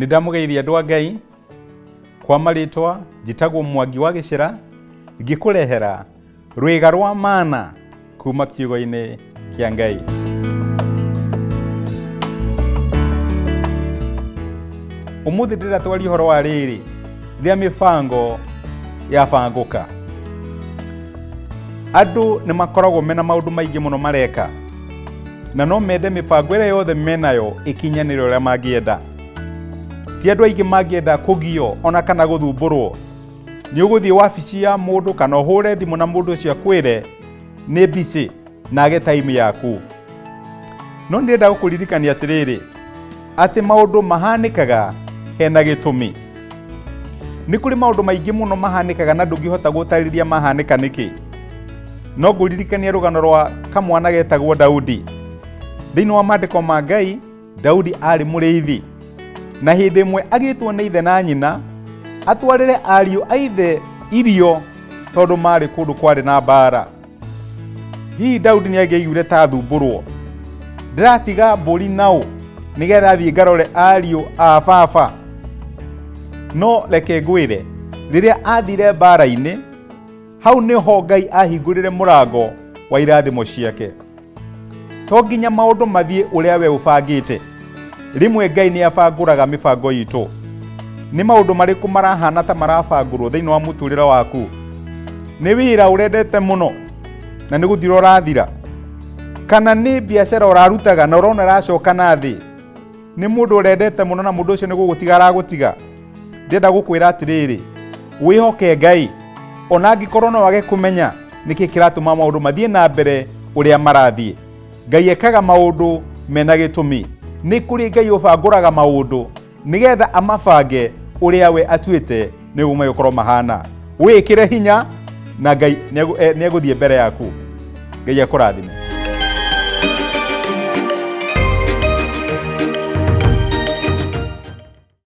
Nĩ ndamũgeithia andũ a Ngai kwa marĩtwa, njĩtagwo Mwangi wa Gĩcĩra, ngĩkũrehera rwĩga rwa mana kuma kiugo-inĩ kĩa Ngai. Ũmũthĩ ndĩrenda twarie ũhoro wa rĩrĩ, rĩrĩa mĩbango yabangũka. Andũ nĩ makoragwo mena maũndũ maingĩ mũno mareka, na no mende mĩbango ĩrĩa yothe menayo ĩkinyanĩre ũrĩa mangĩenda. Ti andũ aingĩ mangĩenda kũgio ona kana gũthumbũrwo. Nĩ ũgũthiĩ wabici ya mũndũ kana ũhũre thimũ na mũndũ ũcio akwĩre nĩ busy na age time yaku. No ndĩrenda gũkũririkania atĩrĩrĩ, atĩ maũndũ mahanĩkaga hena gĩtũmi. Nĩ kũrĩ maũndũ maingĩ mũno mahanĩkaga na ndũngĩhota gũtarĩria mahanĩka nĩkĩ. No ngũririkania rũgano rwa kamwana getagwo Daudi. Thĩinĩ wa maandĩko ma Ngai, Daudi aarĩ mũrĩithi. Na hĩndĩ ĩmwe agĩtwo nĩ ithe na nyina atwarĩre ariũ a ithe irio tondũ maarĩ kũndũ kwarĩ na mbaara. Hihi Daudi nĩ angĩaiguire ta athumbũrwo? Ndĩratiga mbũri naũ nĩgetha thiĩ ngarore ariũ a baba? No reke ngwĩre, rĩrĩa athire mbaara-inĩ, hau nĩho Ngai ahingũrire mũrango wa irathimo ciake. To nginya maũndũ mathiĩ ũrĩa we ũbangĩte. Rĩmwe Ngai nĩ abangũraga mĩbango itũ. Nĩ maũndũ marĩkũ marahana ta marabangũrwo thĩinĩ wa mũtũrĩre waku? Nĩ wĩra ũrendete mũno na nĩ gũthira ũrathira? Kana nĩ biacara ũrarutaga na ũrona ĩracoka na thĩ? Nĩ mũndũ ũrendete mũno na mũndũ ũcio nĩ gũgũtiga aragũtiga? Ndĩrenda gũkwĩra atĩrĩrĩ, wĩhoke Ngai ona angĩkorwo no wage kũmenya nĩkĩ kĩratũma maũndũ mathiĩ na mbere ũrĩa marathiĩ. Ngai ekaga maũndũ mena gĩtũmi. Nĩ kũrĩ Ngai ũbangũraga maũndũ nĩgetha amabange ũrĩa we atuĩte nĩguo megũkorwo mahana. Wĩĩkĩre hinya na Ngai nĩegũthiĩ mbere yaku. Ngai akũrathime.